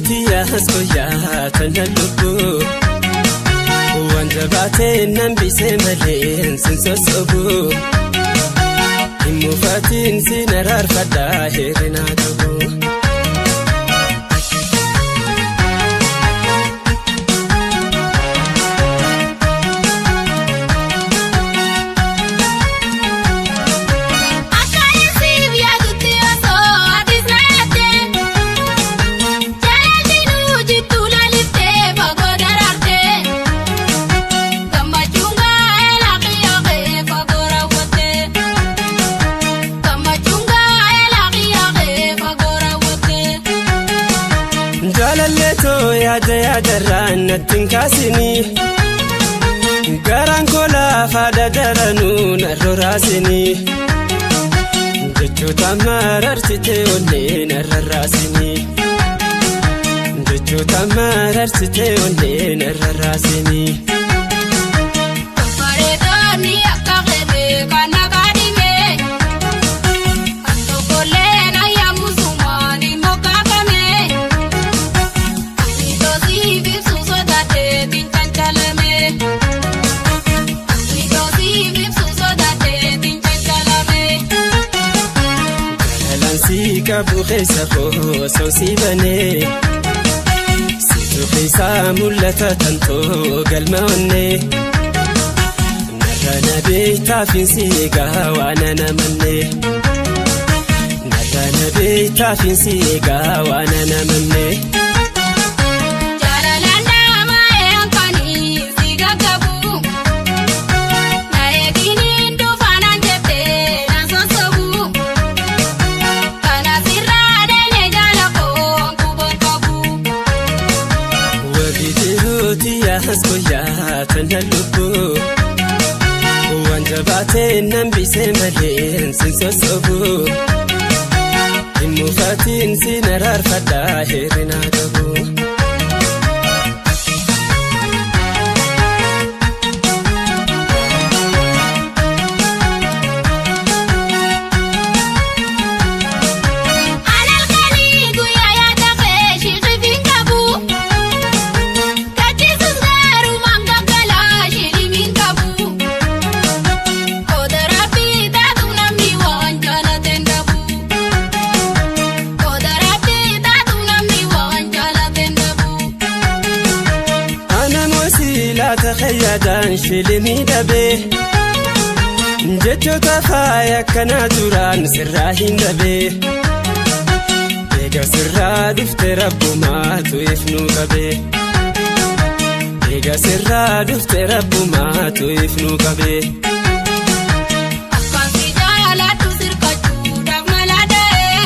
jiruuti yaas guyyaa tana lubbuu. Waan jabaatee nan bisee malee sin sossobu. Hin mufatiin sin araarfadhaa hir'inaa qabu. Akka isiif yaadutti osoo atis na yaaddee, jaalalli nu jidduu laliftee fagoo daraartee, gammachuun gaa'ela qiyyaaqee fagoo raawwattee, gammachuun gaa'ela qiyyaaqee fagoo raawwattee. Jaalallee too yaada yaadarraan natti hin kaasinii. Garaan koo laafaa dadaranuu narra raasinii. Jechoota mararsitee onnee narra raasinii. Jechoota mararsitee onnee narra raasinii. Bareedoonni akka qeebee kan nagaa dhimee, kan tokkollee nayyaa sumaan hin moggaafame. Ani toosiif ibsu sodaateetiin cancalame. Ani toosiif ibsu sodaateetiin cancalame. Jaalalaan qabu keessa koo osoo si banee. Situ keessaa mul'ata tantoo galma onnee. Narra na beektaaf hin si eegaa waan ana mannee. Narra na beektaaf hin si eegaa waan ana mannee. Jaalalaan daamaa eenkanii si gaggabu. Na eeginiin dhufaanaan jettee na sossobu. Kana sirraa deemee jaala koo kuboon qabu. Wabii jiruuti yaas guyyaa tana lubbuu. Waan jabaatee nan bisee malee sin sossobu. Hin mufatiin sin araarfadhaa hir'inaa qabu. Alalkanii guyyaa yaada kee shiqifiin qabu. Kachiisus garuu mangagalaa shilimiin qabu. Kooda rabbii taatu namni waan jaalateen dhabu. Kooda rabbii taatu namni waan jaalateen dhabu. Aannan wasiilaa xayyaadhaan shilimii dhabee. Jechoota faaya akkanaa duraan sirraa hin dhabee. Eega sirraa dhufte rabbumaatu ifnuu qabee. Eega sirraa dhufte rabbumaatu ifnuu qabee. Akkaan si jaaladhu sirkachuudhaaf mala dha'ee.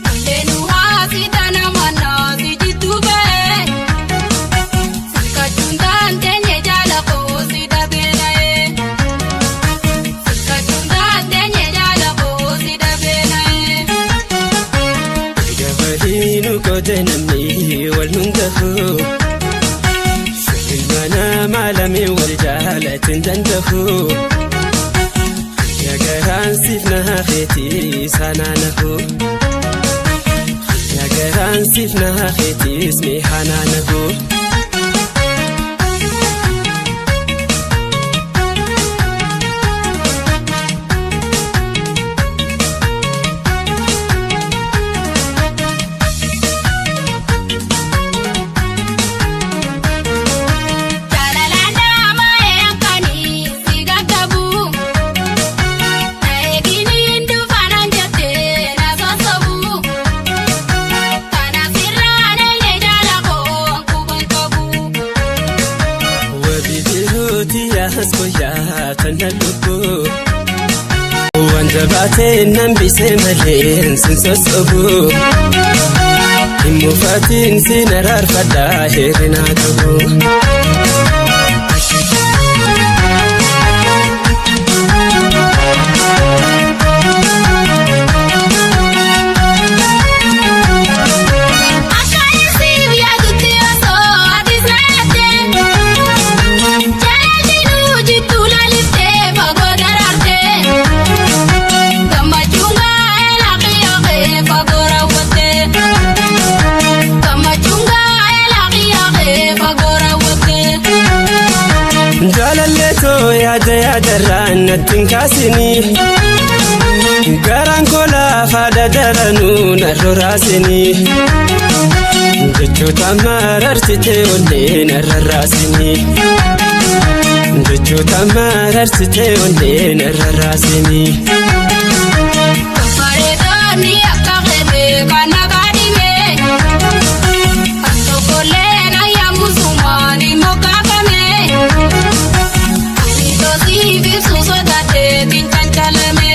Kulleenuu haasi tana manaa si jidduu ba'ee. Sirkachuun taanteenye jaala koo si dhabee na'ee. Sirkachuun taanteenye jaala koo si dhabee na'ee. Eega waliinu qoode namni wal nun gahu. Ilma namaa lameen wal jaalatin danda'u. Xiyya garaan siif na hafeetii sanaa nahu. Xiyya garaan siif na hafeetiis mee hanaa nahu. Jaalalaan daamaa eenkanii si gaggabu. Na eeginiin dhufaanaan jettee na sossobu. Kana sirraa deemee jaala koo kuboon qabu. Wabii jiruuti yaas guyyaa tana lubbuu. Waan jabaatee nan bisee malee sin sossobu. Hin mufatiin sin araarfadhaa hir'inaa qabu. Akka isiif yaadutti osoo atis na yaaddee, jaalalli nu jidduu laliftee fagoo daraartee, gammachuun gaa'ela qiyyaaqee fagoo raawwattee. Natti hin kaasinii. Garaan koo laafaa dadaranuu narra raasinii. Jechoota mararsitee onnee narra raasinii. Jechoota mararsitee onnee narra raasinii. Bareedoonni akka qeebee kan nagaa dhibee. Kan tokkollee nayyamu sumaan moggaafame. Ani toosii ibsu sodaatee tiin cancalame.